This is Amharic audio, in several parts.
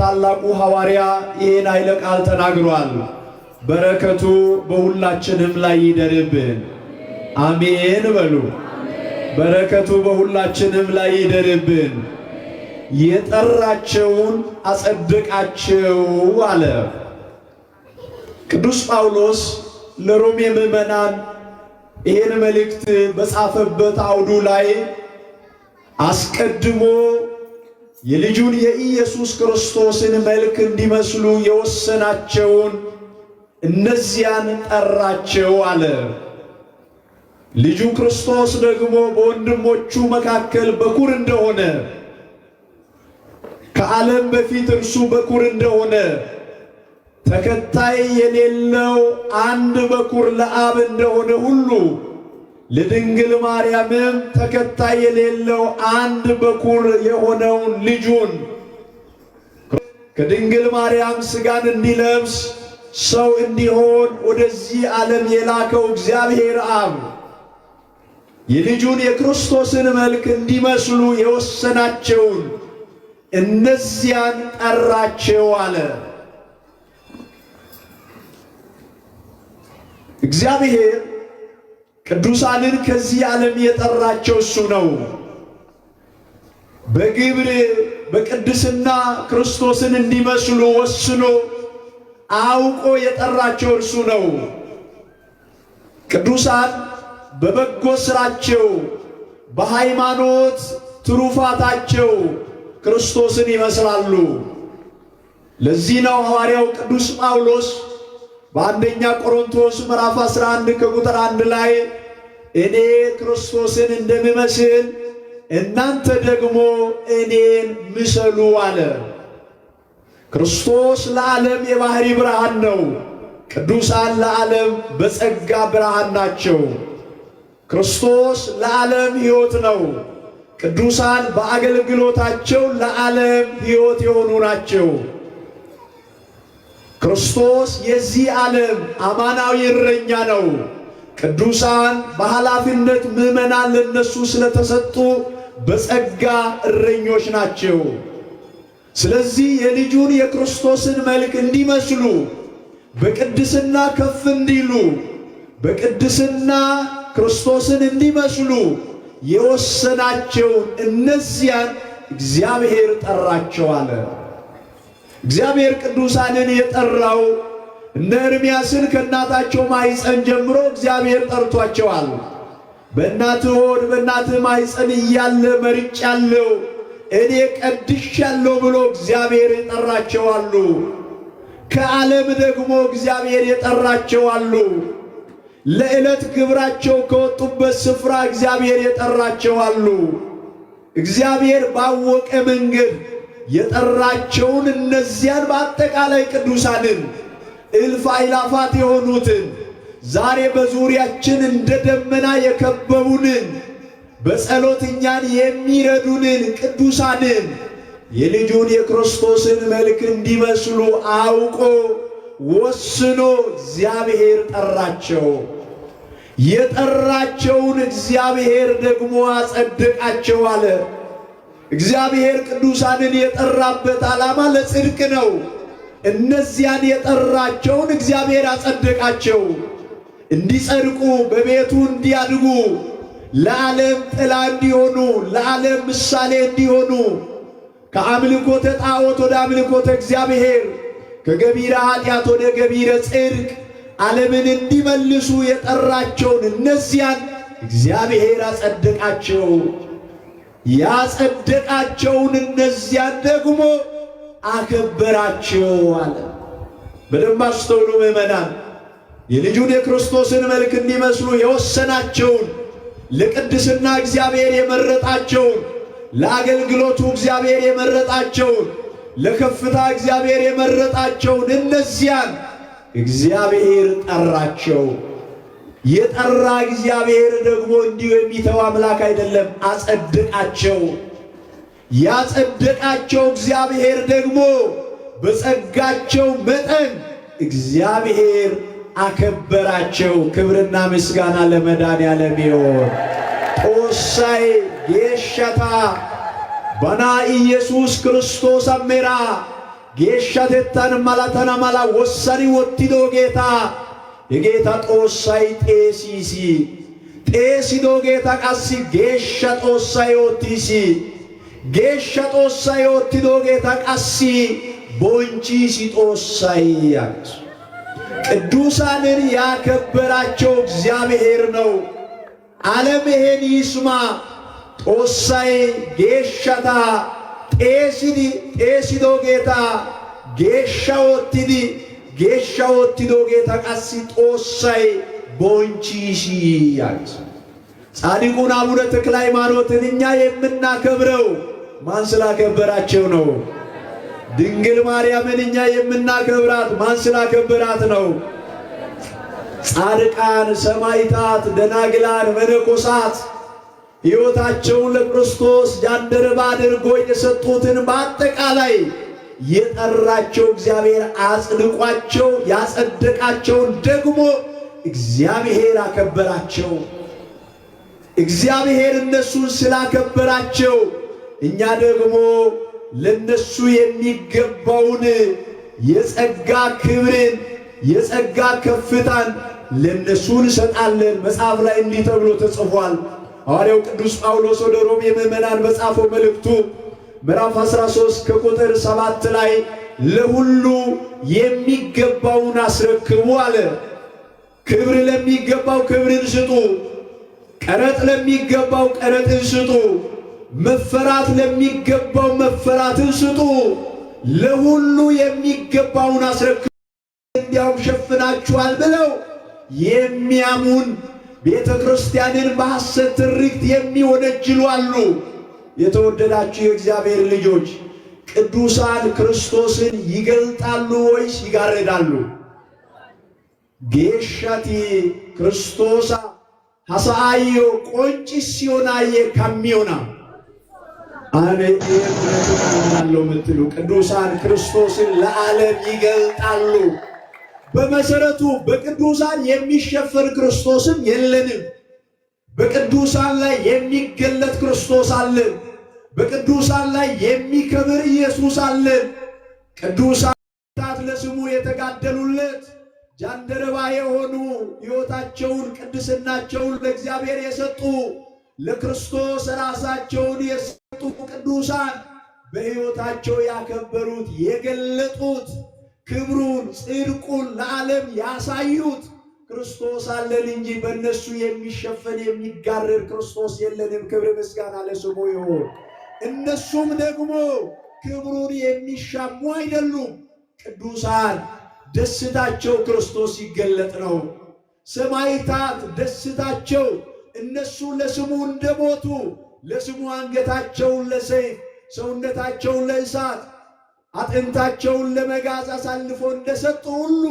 ታላቁ ሐዋርያ ይህን ኃይለ ቃል ተናግሯል። በረከቱ በሁላችንም ላይ ይደርብን። አሜን በሉ። በረከቱ በሁላችንም ላይ ይደርብን። የጠራቸውን አጸደቃቸው አለ። ቅዱስ ጳውሎስ ለሮሜ ምዕመናን ይህን መልእክት በጻፈበት አውዱ ላይ አስቀድሞ የልጁን የኢየሱስ ክርስቶስን መልክ እንዲመስሉ የወሰናቸውን እነዚያን ጠራቸው አለ። ልጁ ክርስቶስ ደግሞ በወንድሞቹ መካከል በኩር እንደሆነ፣ ከዓለም በፊት እርሱ በኩር እንደሆነ፣ ተከታይ የሌለው አንድ በኩር ለአብ እንደሆነ ሁሉ ለድንግል ማርያምም ተከታይ የሌለው አንድ በኩር የሆነውን ልጁን ከድንግል ማርያም ሥጋን እንዲለብስ ሰው እንዲሆን ወደዚህ ዓለም የላከው እግዚአብሔር አብ የልጁን የክርስቶስን መልክ እንዲመስሉ የወሰናቸውን እነዚያን ጠራቸው አለ። እግዚአብሔር ቅዱሳንን ከዚህ ዓለም የጠራቸው እሱ ነው። በግብር በቅድስና ክርስቶስን እንዲመስሉ ወስኖ አውቆ የጠራቸው እርሱ ነው። ቅዱሳን በበጎ ስራቸው በሃይማኖት ትሩፋታቸው ክርስቶስን ይመስላሉ። ለዚህ ነው ሐዋርያው ቅዱስ ጳውሎስ በአንደኛ ቆሮንቶስ ምዕራፍ 11 ከቁጥር 1 ላይ እኔ ክርስቶስን እንደምመስል እናንተ ደግሞ እኔን ምሰሉ አለ። ክርስቶስ ለዓለም የባህሪ ብርሃን ነው። ቅዱሳን ለዓለም በጸጋ ብርሃን ናቸው። ክርስቶስ ለዓለም ሕይወት ነው። ቅዱሳን በአገልግሎታቸው ለዓለም ሕይወት የሆኑ ናቸው። ክርስቶስ የዚህ ዓለም አማናዊ እረኛ ነው። ቅዱሳን በኃላፊነት ምዕመናን ለነሱ ስለተሰጡ በጸጋ እረኞች ናቸው። ስለዚህ የልጁን የክርስቶስን መልክ እንዲመስሉ፣ በቅድስና ከፍ እንዲሉ፣ በቅድስና ክርስቶስን እንዲመስሉ የወሰናቸውን እነዚያን እግዚአብሔር ጠራቸው አለ። እግዚአብሔር ቅዱሳንን የጠራው እነ ኤርምያስን ከእናታቸው ማኅፀን ጀምሮ እግዚአብሔር ጠርቷቸዋል። በእናትህ ሆድ በእናትህ ማኅፀን እያለ መርጫለሁ፣ እኔ ቀድሻለሁ ብሎ እግዚአብሔር የጠራቸው አሉ። ከዓለም ደግሞ እግዚአብሔር የጠራቸው አሉ። ለዕለት ግብራቸው ከወጡበት ስፍራ እግዚአብሔር የጠራቸው አሉ። እግዚአብሔር ባወቀ መንገድ የጠራቸውን እነዚያን በአጠቃላይ ቅዱሳንን እልፍ አእላፋት የሆኑትን፣ ዛሬ በዙሪያችን እንደ ደመና የከበቡንን፣ በጸሎት እኛን የሚረዱንን ቅዱሳንን የልጁን የክርስቶስን መልክ እንዲመስሉ አውቆ ወስኖ እግዚአብሔር ጠራቸው። የጠራቸውን እግዚአብሔር ደግሞ አጸደቃቸው አለ። እግዚአብሔር ቅዱሳንን የጠራበት ዓላማ ለጽድቅ ነው። እነዚያን የጠራቸውን እግዚአብሔር አጸደቃቸው፣ እንዲጸድቁ፣ በቤቱ እንዲያድጉ፣ ለዓለም ጥላ እንዲሆኑ፣ ለዓለም ምሳሌ እንዲሆኑ፣ ከአምልኮተ ጣዖት ወደ አምልኮተ እግዚአብሔር፣ ከገቢረ ኃጢአት ወደ ገቢረ ጽድቅ ዓለምን እንዲመልሱ የጠራቸውን እነዚያን እግዚአብሔር አጸደቃቸው። ያጸደቃቸውን እነዚያን ደግሞ አከበራቸው አለ። በደንብ አስተውሉ ምዕመናን። የልጁን የክርስቶስን መልክ እንዲመስሉ የወሰናቸውን፣ ለቅድስና እግዚአብሔር የመረጣቸውን፣ ለአገልግሎቱ እግዚአብሔር የመረጣቸውን፣ ለከፍታ እግዚአብሔር የመረጣቸውን እነዚያን እግዚአብሔር ጠራቸው። የጠራ እግዚአብሔር ደግሞ እንዲሁ የሚተው አምላክ አይደለም፣ አጸደቃቸው። ያጸደቃቸው እግዚአብሔር ደግሞ በጸጋቸው መጠን እግዚአብሔር አከበራቸው። ክብርና ምስጋና ለመድኃኔዓለም ይሁን። Xoossay geeshshata bana ኢየሱስ ክርስቶስ አሜራ Geeshshatettan malatana mala wossani wottidoogeeta hegeeta Xoossay xeesiis. Xeesidoogeeta qassi geeshsha Xoossay oottiis. Geeshsha Xoossay oottidoogeeta qassi bonchchiis Xoossay yaagees. ቅዱሳንን ያከበራቸው እግዚአብሔር ነው። ዓለም ይሄን ይስማ። Xoossay geeshshata xeesidi xeesidoogeeta geeshsha oottidi geeshsha oottidoogeeta qassi Xoossay bonchchiis yaagees። ጻድቁን አቡነ ተክለ ሃይማኖትን እኛ የምናከብረው ማን ስላከበራቸው ነው? ድንግል ማርያምን እኛ የምናከብራት ማን ስላከበራት ነው? ጻድቃን፣ ሰማዕታት፣ ደናግላን፣ መነኮሳት ሕይወታቸውን ለክርስቶስ ጃንደረባ አድርጎ የሰጡትን በአጠቃላይ የጠራቸው እግዚአብሔር አጽድቋቸው ያጸደቃቸውን ደግሞ እግዚአብሔር አከበራቸው። እግዚአብሔር እነሱን ስላከበራቸው እኛ ደግሞ ለነሱ የሚገባውን የጸጋ ክብርን የጸጋ ከፍታን ለነሱ እንሰጣለን። መጽሐፍ ላይ እንዲህ ተብሎ ተጽፏል። ሐዋርያው ቅዱስ ጳውሎስ ወደ ሮሜ ምዕመናን በጻፈው መልእክቱ ምዕራፍ 13 ከቁጥር 7 ላይ ለሁሉ የሚገባውን አስረክቡ አለ። ክብር ለሚገባው ክብርን ስጡ፣ ቀረጥ ለሚገባው ቀረጥን ስጡ፣ መፈራት ለሚገባው መፈራትን ስጡ። ለሁሉ የሚገባውን አስረክቡ፣ እንዲያውም ሸፍናችኋል ብለው የሚያሙን ቤተ ክርስቲያንን በሐሰት ትርክት የሚወነጅሉ አሉ። የተወደዳችሁ የእግዚአብሔር ልጆች ቅዱሳን ክርስቶስን ይገልጣሉ ወይስ ይጋርዳሉ? Geeshshati Kiristtoosa ha sa'aayyo qonccissiyoonaayye kammiyoonaa? አነ እውነቱን አምናለሁ የምትሉ ቅዱሳን ክርስቶስን ለዓለም ይገልጣሉ። በመሰረቱ በቅዱሳን የሚሸፈን ክርስቶስም የለንም። በቅዱሳን ላይ የሚገለጥ ክርስቶስ አለን። በቅዱሳን ላይ የሚከብር ኢየሱስ አለን። ቅዱሳን ለስሙ የተጋደሉለት ጃንደረባ የሆኑ ሕይወታቸውን ቅድስናቸውን ለእግዚአብሔር የሰጡ ለክርስቶስ ራሳቸውን የሰጡ ቅዱሳን በሕይወታቸው ያከበሩት የገለጡት ክብሩን ጽድቁን ለዓለም ያሳዩት ክርስቶስ አለን እንጂ በእነሱ የሚሸፈን የሚጋረድ ክርስቶስ የለንም። ክብር ምስጋና ለስሙ ይሁን። እነሱም ደግሞ ክብሩን የሚሻሙ አይደሉም። ቅዱሳን ደስታቸው ክርስቶስ ሲገለጥ ነው። ሰማዕታት ደስታቸው እነሱ ለስሙ እንደሞቱ ለስሙ አንገታቸውን ለሰይፍ ሰውነታቸውን ለእሳት አጥንታቸውን ለመጋዝ አሳልፎ እንደሰጡ ሁሉ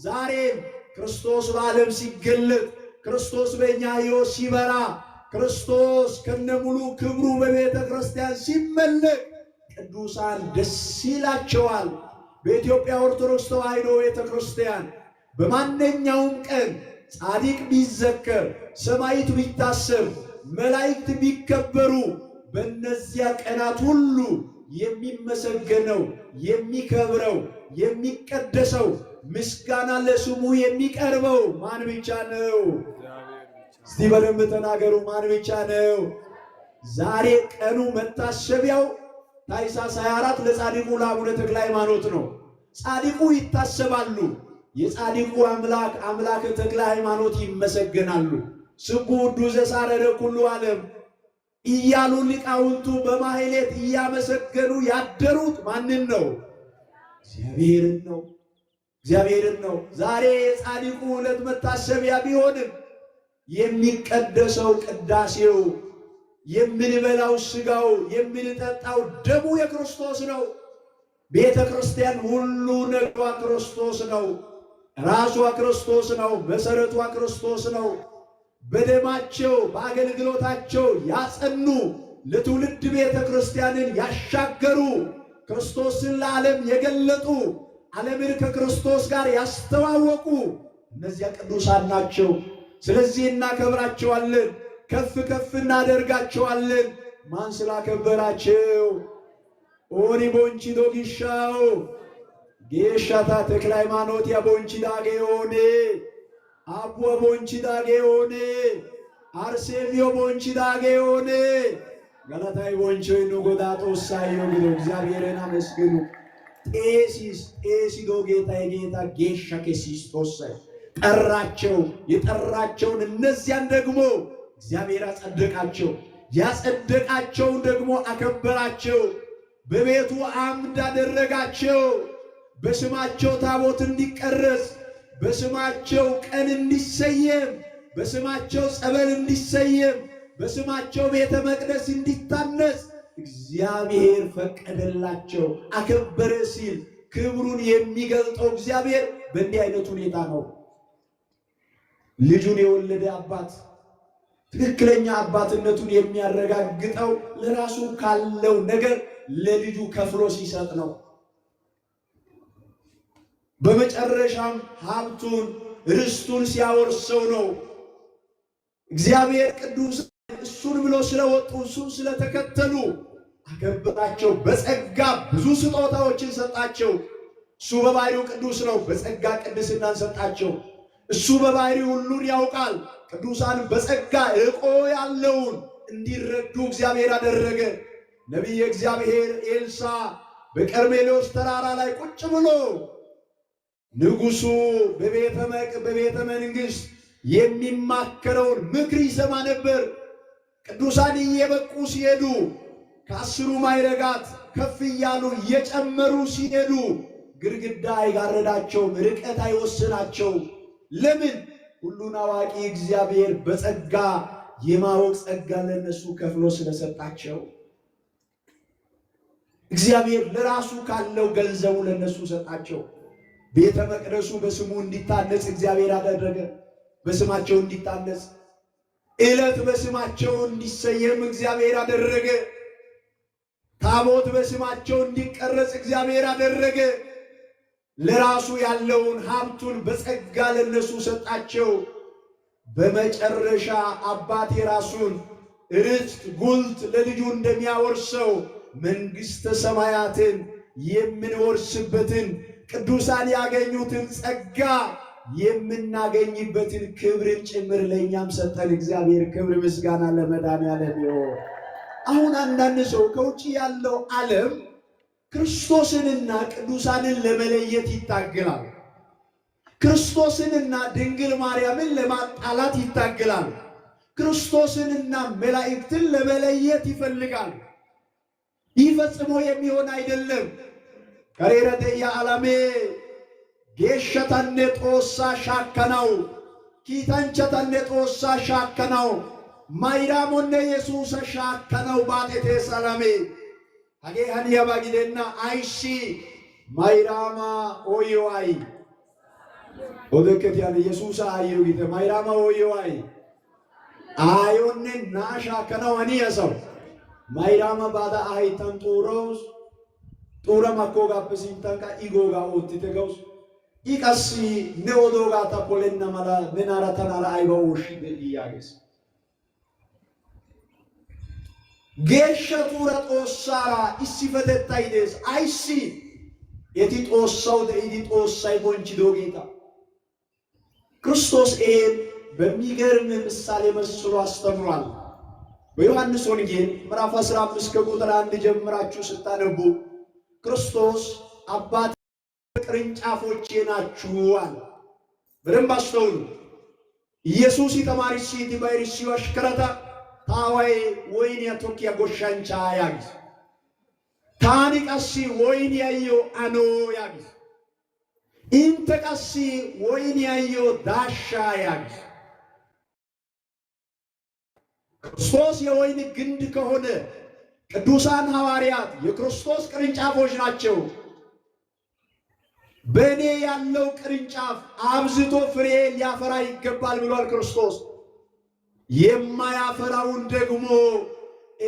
ዛሬም ክርስቶስ በዓለም ሲገለጥ፣ ክርስቶስ በእኛ ሕይወት ሲበራ፣ ክርስቶስ ከነሙሉ ክብሩ በቤተ ክርስቲያን ሲመለክ ቅዱሳን ደስ ይላቸዋል። በኢትዮጵያ ኦርቶዶክስ ተዋሕዶ ቤተ ክርስቲያን በማንኛውም ቀን ጻድቅ ቢዘከር፣ ሰማዕት ቢታሰብ፣ መላእክት ቢከበሩ በእነዚያ ቀናት ሁሉ የሚመሰገነው የሚከብረው የሚቀደሰው ምስጋና ለስሙ የሚቀርበው ማን ብቻ ነው? እስቲ በደንብ ተናገሩ። ማን ብቻ ነው? ዛሬ ቀኑ መታሰቢያው ታኅሳስ 24 ለጻድቁ ለአቡነ ተክለ ሃይማኖት ነው። ጻድቁ ይታሰባሉ። የጻድቁ አምላክ አምላክ ተክለ ሃይማኖት ይመሰገናሉ። ስቡሕ ውዱ ዘሳረረ ኩሉ ዓለም እያሉ ሊቃውንቱ በማህሌት እያመሰገኑ ያደሩት ማንን ነው? እግዚአብሔርን ነው። እግዚአብሔርን ነው። ዛሬ የጻድቁ ዕለት መታሰቢያ ቢሆንም የሚቀደሰው ቅዳሴው፣ የምንበላው ስጋው፣ የምንጠጣው ደሙ የክርስቶስ ነው። ቤተ ክርስቲያን ሁሉ ነገሯ ክርስቶስ ነው። ራሷ ክርስቶስ ነው። መሰረቷ ክርስቶስ ነው። በደማቸው በአገልግሎታቸው ያጸኑ ለትውልድ ቤተ ክርስቲያንን ያሻገሩ ክርስቶስን ለዓለም የገለጡ ዓለምን ከክርስቶስ ጋር ያስተዋወቁ እነዚያ ቅዱሳን ናቸው። ስለዚህ እናከብራቸዋለን፣ ከፍ ከፍ እናደርጋቸዋለን። ማን ስላከበራቸው? Ooni bonchchido gishshawu? Geeshshata ተክለ ሃይማኖት bonchchidaagee oonee? Abbuwa bonchchidaagee oonee? Arseemiyo bonchchidaagee oonee? ገለታይ bonchchoy nu Godaa Xoossaayyo gido። እግዚአብሔርን አመስግኑ። ጤሲስ ጤሲዶ ጌታ የጌታ ጌሻ ኬሲስ Xoossay ጠራቸው። የጠራቸውን እነዚያን ደግሞ እግዚአብሔር አጸደቃቸው። ያጸደቃቸውን ደግሞ አከበራቸው። በቤቱ አምድ አደረጋቸው። በስማቸው ታቦት እንዲቀረጽ፣ በስማቸው ቀን እንዲሰየም፣ በስማቸው ጸበል እንዲሰየም፣ በስማቸው ቤተ መቅደስ እንዲታነጽ እግዚአብሔር ፈቀደላቸው። አከበረ ሲል ክብሩን የሚገልጠው እግዚአብሔር በእንዲህ አይነት ሁኔታ ነው። ልጁን የወለደ አባት ትክክለኛ አባትነቱን የሚያረጋግጠው ለራሱ ካለው ነገር ለልጁ ከፍሎ ሲሰጥ ነው። በመጨረሻም ሀብቱን ርስቱን ሲያወርሰው ነው። እግዚአብሔር ቅዱስ እሱን ብሎ ስለወጡ እሱን ስለተከተሉ አከበራቸው። በጸጋ ብዙ ስጦታዎችን ሰጣቸው። እሱ በባህሪው ቅዱስ ነው። በጸጋ ቅድስናን ሰጣቸው። እሱ በባህሪው ሁሉን ያውቃል። ቅዱሳን በጸጋ እቆ ያለውን እንዲረዱ እግዚአብሔር አደረገ። ነቢየ እግዚአብሔር ኤልሳ በቀርሜሎስ ተራራ ላይ ቁጭ ብሎ ንጉሱ በቤተ መንግሥት የሚማከረውን ምክር ይሰማ ነበር። ቅዱሳን እየበቁ ሲሄዱ ከአስሩ ማዕረጋት ከፍ እያሉ እየጨመሩ ሲሄዱ ግድግዳ አይጋረዳቸውም፣ ርቀት አይወስናቸውም። ለምን? ሁሉን አዋቂ እግዚአብሔር በጸጋ የማወቅ ጸጋ ለነሱ ከፍሎ ስለሰጣቸው። እግዚአብሔር ለራሱ ካለው ገንዘቡ ለነሱ ሰጣቸው። ቤተ መቅደሱ በስሙ እንዲታነጽ እግዚአብሔር አደረገ። በስማቸው እንዲታነጽ፣ ዕለት በስማቸው እንዲሰየም እግዚአብሔር አደረገ። ታቦት በስማቸው እንዲቀረጽ እግዚአብሔር አደረገ። ለራሱ ያለውን ሀብቱን በጸጋ ለነሱ ሰጣቸው። በመጨረሻ አባት የራሱን ርስት ጉልት ለልጁ እንደሚያወርሰው መንግሥተ ሰማያትን የምንወርስበትን ቅዱሳን ያገኙትን ጸጋ የምናገኝበትን ክብርን ጭምር ለእኛም ሰጠን። እግዚአብሔር ክብር ምስጋና ለመድኃኒዓለም ይሁን። አሁን አንዳንድ ሰው ከውጭ ያለው ዓለም ክርስቶስንና ቅዱሳንን ለመለየት ይታገላል። ክርስቶስንና ድንግል ማርያምን ለማጣላት ይታገላል። ክርስቶስንና መላእክትን ለመለየት ይፈልጋል። ይህ ፈጽሞ የሚሆን አይደለም። Kareera de'iya alamee geeshshatanne Xoossaa shaakkanawu, kiitanchchatanne Xoossaa shaakkanawu, Mayraamonne Yesuusa shaakkanawu baaxetees alamee. Hagee haniyaba gidenna. Ayssi Mayraama ooyo ay? Odekketiyan Yesuusa aayyiyo gite. Mayraama ooyo ay? Aayonne na'aa shaakkanawu haniya sawu. Mayraama baada a hayttan xuurawusu. Xuura makkoogaappe sinttankka i googaa oottite gawusu. I qassi ne odoogaa ta polenna mala nenaara tanaara ayba ooshshi de'ii yaagees. Geeshshatuura Xoossaara issippetettay de'ees. Ayssi? Eti Xoossawu de'idi Xoossay bonchchidoogeeta. ክርስቶስ ይሄን በሚገርም ምሳሌ መስሎ አስተምሯል። በዮሐንስ ወንጌል ምዕራፍ 15 ከቁጥር 1 ጀምራችሁ ስታነቡ ክርስቶስ አባት ቅርንጫፎቼ ናችሁ አለ። በደንብ አስተውሉ። ኢየሱስ tamaarissidi ba erissiyo ashkkarata ta Aaway woyniya tokkiya goshshanchchaa yaagiis. Taani qassi woyniyayyo ano yaagiis. Intte qassi woyniyayyo daashshaa yaagiis። ክርስቶስ የወይን ግንድ ከሆነ ቅዱሳን ሐዋርያት የክርስቶስ ቅርንጫፎች ናቸው። በእኔ ያለው ቅርንጫፍ አብዝቶ ፍሬ ሊያፈራ ይገባል ብሏል ክርስቶስ። የማያፈራውን ደግሞ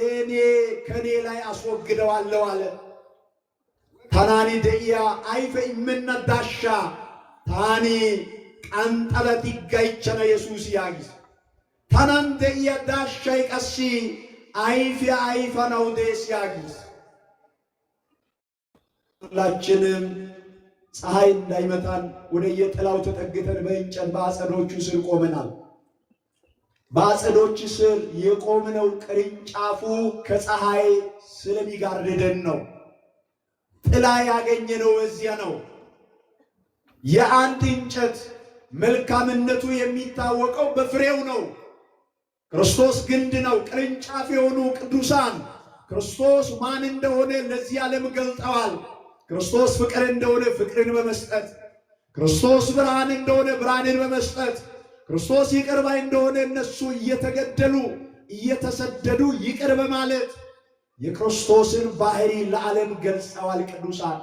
እኔ ከኔ ላይ አስወግደዋለሁ አለ። Tanan de'iya ayfe immenna daashshaa taani qanxxada diggaychchana Yesuusi yaagiis. Tanan de'iya daashshay qassi ayfiya ayfanawu de'ees yaagiis። ሁላችንም ፀሐይ እንዳይመታን ወደ የጥላው ተጠግተን በእንጨት በአጸዶቹ ስር ቆመናል። በአጸዶች ስር የቆምነው ቅርንጫፉ ከፀሐይ ስለሚጋርደን ነው። ጥላ ያገኘነው እዚያ ነው። የአንድ እንጨት መልካምነቱ የሚታወቀው በፍሬው ነው። ክርስቶስ ግንድ ነው። ቅርንጫፍ የሆኑ ቅዱሳን ክርስቶስ ማን እንደሆነ ለዚህ ዓለም ገልጠዋል። ክርስቶስ ፍቅር እንደሆነ ፍቅርን በመስጠት፣ ክርስቶስ ብርሃን እንደሆነ ብርሃንን በመስጠት፣ ክርስቶስ ይቅር ባይ እንደሆነ እነሱ እየተገደሉ እየተሰደዱ ይቅር በማለት የክርስቶስን ባህሪ ለዓለም ገልጸዋል። ቅዱሳን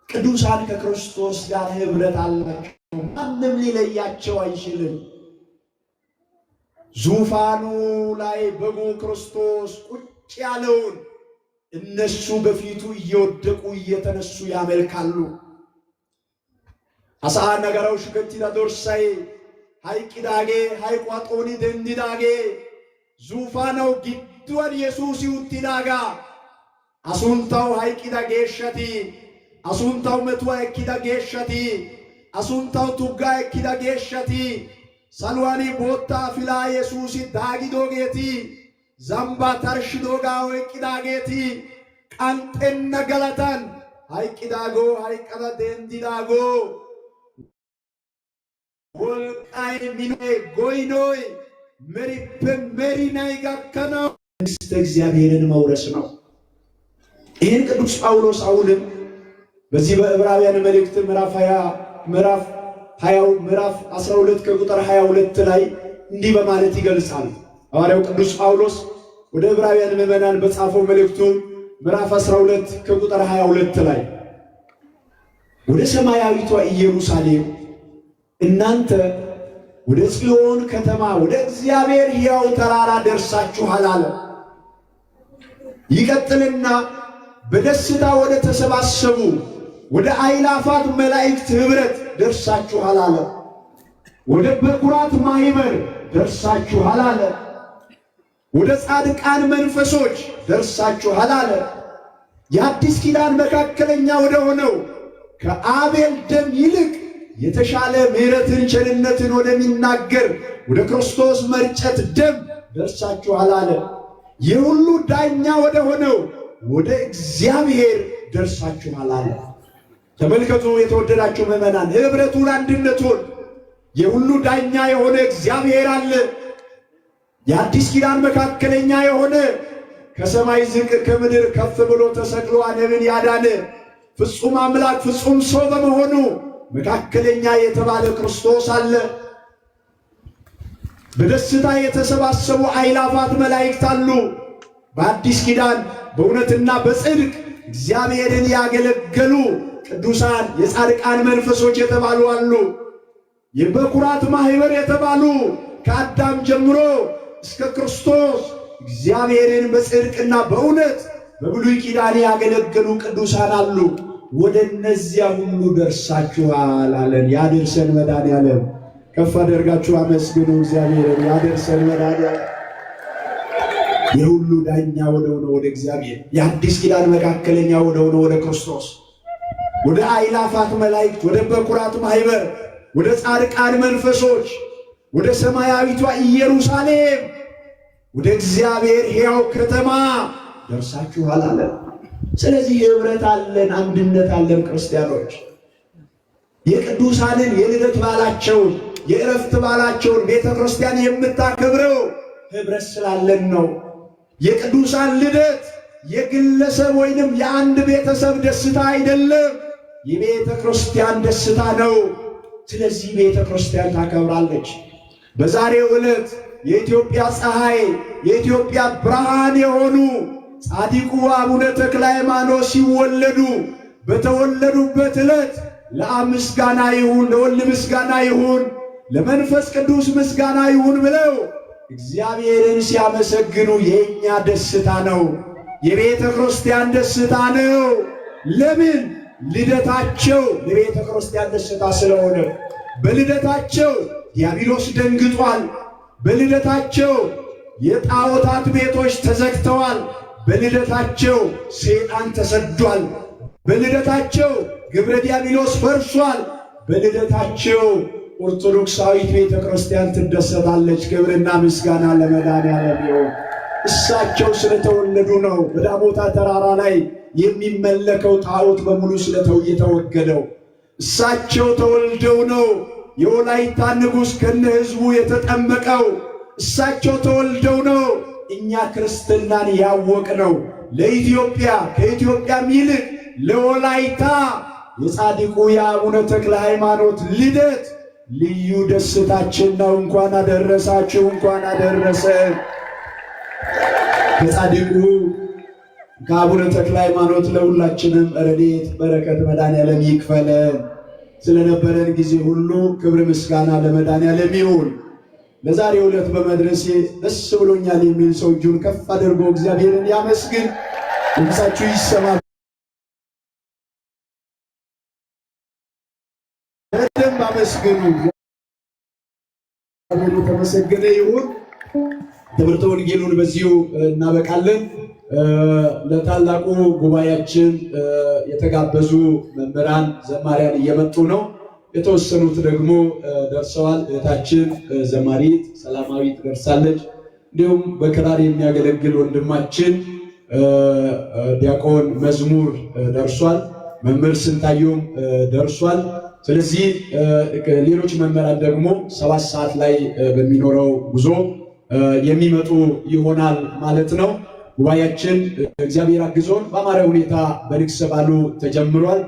ቅዱሳን ከክርስቶስ ጋር ኅብረት አላቸው። ማንም ሊለያቸው አይችልም። ዙፋኑ ላይ በጉ ክርስቶስ ቁጭ ያለውን እነሱ በፊቱ እየወደቁ እየተነሱ ያመልካሉ። Ha sa'an nagarawu shukettida dorssay hayqqidaagee hayquwa xooni denddidaagee zuufaanawu gidduwan Yesuusi uttidaagaa a sunttawu hayqqida geeshshati, a sunttawu metuwa ekkida geeshshati, a sunttawu tuggaa ekkida geeshshati, saluwan bootta afilaa Yesuusi daagidoogeeti, zambbaa tarshshidoogaa oyqqidaageeti qanxxenna galatan hayqqidaagoo hayqqada denddidaagoo wolqqay minoy goynoy merippe merinay gakkanaw መንግሥተ እግዚአብሔርን መውረስ ነው። ይህን ቅዱስ ጳውሎስ አሁንም በዚህ በዕብራውያን መልእክት ምዕራፍ 20 ምዕራፍ 20 ምዕራፍ 12 ከቁጥር 22 ላይ እንዲህ በማለት ይገልጻል። ሐዋርያው ቅዱስ ጳውሎስ ወደ ዕብራውያን ምዕመናን በጻፈው መልእክቱ ምዕራፍ 12 ከቁጥር 22 ላይ ወደ ሰማያዊቷ ኢየሩሳሌም እናንተ ወደ ጽዮን ከተማ ወደ እግዚአብሔር ሕያው ተራራ ደርሳችኋል አለ። ይቀጥልና በደስታ ወደ ተሰባሰቡ ወደ አእላፋት መላእክት ኅብረት ደርሳችኋል አለ። ወደ በኩራት ማኅበር ደርሳችኋል አለ። ወደ ጻድቃን መንፈሶች ደርሳችኋል አለ። የአዲስ ኪዳን መካከለኛ ወደ ሆነው ከአቤል ደም ይልቅ የተሻለ ምሕረትን ቸርነትን ወደሚናገር ወደ ክርስቶስ መርጨት ደም ደርሳችኋል አለ። የሁሉ ዳኛ ወደ ሆነው ወደ እግዚአብሔር ደርሳችኋል አለ። ተመልከቱ የተወደዳችሁ ምዕመናን፣ ኅብረቱን አንድነቱን። የሁሉ ዳኛ የሆነ እግዚአብሔር አለ። የአዲስ ኪዳን መካከለኛ የሆነ፣ ከሰማይ ዝቅ ከምድር ከፍ ብሎ ተሰቅሎ ዓለምን ያዳነ፣ ፍጹም አምላክ ፍጹም ሰው በመሆኑ መካከለኛ የተባለ ክርስቶስ አለ። በደስታ የተሰባሰቡ አእላፋት መላእክት አሉ። በአዲስ ኪዳን በእውነትና በጽድቅ እግዚአብሔርን ያገለገሉ ቅዱሳን የጻድቃን መንፈሶች የተባሉ አሉ። የበኩራት ማህበር የተባሉ ከአዳም ጀምሮ እስከ ክርስቶስ እግዚአብሔርን በጽድቅና በእውነት በብሉይ ኪዳን ያገለገሉ ቅዱሳን አሉ። ወደ እነዚያ ሁሉ ደርሳችኋል አለን። ያድርሰን መድኃኔዓለም። ከፍ አደርጋችሁ አመስግኑ እግዚአብሔርን። ያድርሰን መድኃኔዓለም። የሁሉ ዳኛ ወደ ሆነ ወደ እግዚአብሔር፣ የአዲስ ኪዳን መካከለኛ ወደ ሆነ ወደ ክርስቶስ፣ ወደ አእላፋት መላእክት፣ ወደ በኩራት ማህበር፣ ወደ ጻድቃን መንፈሶች፣ ወደ ሰማያዊቷ ኢየሩሳሌም፣ ወደ እግዚአብሔር ሕያው ከተማ ደርሳችኋል አለ። ስለዚህ ህብረት አለን፣ አንድነት አለን። ክርስቲያኖች የቅዱሳንን የልደት በዓላቸውን የእረፍት በዓላቸውን ቤተ ክርስቲያን የምታከብረው ህብረት ስላለን ነው። የቅዱሳን ልደት የግለሰብ ወይንም የአንድ ቤተሰብ ደስታ አይደለም፣ የቤተ ክርስቲያን ደስታ ነው። ስለዚህ ቤተ ክርስቲያን ታከብራለች። በዛሬው ዕለት የኢትዮጵያ ፀሐይ የኢትዮጵያ ብርሃን የሆኑ ጻድቁ አቡነ ተክለ ሃይማኖት ሲወለዱ በተወለዱበት ዕለት ለአብ ምስጋና ይሁን፣ ለወልድ ምስጋና ይሁን፣ ለመንፈስ ቅዱስ ምስጋና ይሁን ብለው እግዚአብሔርን ሲያመሰግኑ የእኛ ደስታ ነው፣ የቤተ ክርስቲያን ደስታ ነው። ለምን? ልደታቸው ለቤተ ክርስቲያን ደስታ ስለሆነ። በልደታቸው ዲያብሎስ ደንግጧል። በልደታቸው የጣዖታት ቤቶች ተዘግተዋል። በልደታቸው ሰይጣን ተሰዷል። በልደታቸው ግብረ ዲያብሎስ ፈርሷል። በልደታቸው ኦርቶዶክሳዊት ቤተ ክርስቲያን ትደሰታለች። ክብርና ምስጋና ለመድኃኔዓለም ይሁን። እሳቸው ስለተወለዱ ነው በዳሞታ ተራራ ላይ የሚመለከው ጣዖት በሙሉ የተወገደው። እሳቸው ተወልደው ነው የወላይታ ንጉሥ ከነ ሕዝቡ የተጠመቀው። እሳቸው ተወልደው ነው እኛ ክርስትናን ያወቅነው። ለኢትዮጵያ ከኢትዮጵያም ይልቅ ለወላይታ የጻድቁ የአቡነ ተክለ ሃይማኖት ልደት ልዩ ደስታችን ነው። እንኳን አደረሳችሁ፣ እንኳን አደረሰ። ከጻድቁ ከአቡነ ተክለ ሃይማኖት ለሁላችንም ረድኤት በረከት መድኃኔዓለም ይክፈለን። ስለነበረን ጊዜ ሁሉ ክብር ምስጋና ለመድኃኔዓለም ይሁን። ለዛሬው ዕለት በመድረሴ ደስ ብሎኛል የሚል ሰው እጁን ከፍ አድርጎ እግዚአብሔርን ያመስግን። ድምፃችሁ ይሰማ። በደንብ አመስግኑ። እግዚአብሔር የተመሰገነ ይሁን። ትምህርተ ወንጌሉን በዚሁ እናበቃለን። ለታላቁ ጉባኤያችን የተጋበዙ መምህራን፣ ዘማሪያን እየመጡ ነው። የተወሰኑት ደግሞ ደርሰዋል። እህታችን ዘማሪት ሰላማዊት ደርሳለች። እንዲሁም በክራር የሚያገለግል ወንድማችን ዲያቆን መዝሙር ደርሷል። መምህር ስንታየውም ደርሷል። ስለዚህ ሌሎች መምህራን ደግሞ 7 ሰዓት ላይ በሚኖረው ጉዞ የሚመጡ ይሆናል ማለት ነው። ጉባኤያችን እግዚአብሔር አግዞን በአማረ ሁኔታ በንግስ በዓሉ ተጀምሯል።